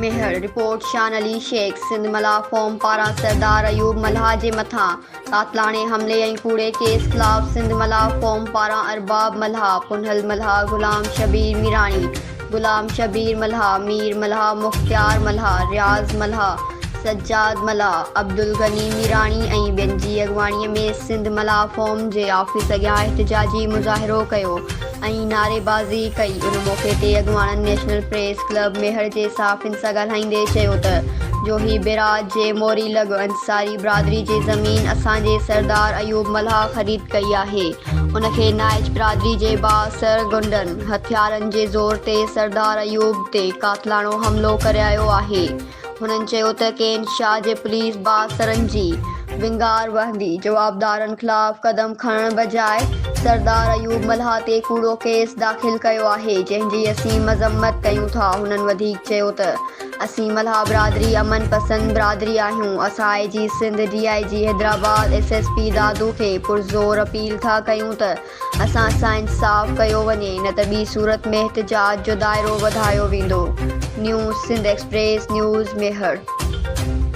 Mehar, report, شان علي شيخ، سنڌ ملاح forum پاران سردار ايوب ملاح جي مٿان قاتلاڻي حملي ۽ ڪوڙي ڪيس خلاف سنڌ ملاح فورم پاران ارباب ملاح، پنهل ملاح، غلام شبير ميراڻي، غلام شبير ملاح، مير ملاح، مختيار ملاح، رياض ملاح، سجاد ملاح، عبدالغني ميراڻي ۽ ٻين جي اڳواڻي ۾ سنڌ ملاح فورم جي آفيس اڳيان احتجاجي مظاهرو ڪيو. ۽ نعريبازي ڪئي. ان موقعي تي اڳواڻن نيشنل پريس ڪلب ميهڙ جي صحافين سان ڳالهائيندي چيو ته جوهي بيراج جي موري لڳ انصاري برادري جي زمين اسان جي سردار ايوب ملاح خريد ڪئي آهي ان کي نائچ برادري جي بااثر غنڊن هٿيارن جي زور تي سردار ايوب تي قاتلاڻو حملو ڪرايو آهي. هنن چيو ته ڪين شاهه جي پوليس بااثرن جي ونگار وهندي جوابدارن خلاف قدم کڻڻ بجاء سردار ايوب ملاح تي ڪوڙو ڪيس داخل ڪيو آهي جنهن جي اسين مذمت ڪيون ٿا هنن وڌيڪ چيو ته اسين ملاح برادري امن پسند برادري آهيون اسان I G Sindh D I G Hyderabad S S P Dadu کي پرزور اپيل ٿا ڪيون ته اسان سان انصاف ڪيو وڃي نه ته ٻي صورت ۾ احتجاج جو دائرو وڌايو ويندو. New Sindh express news Mehar.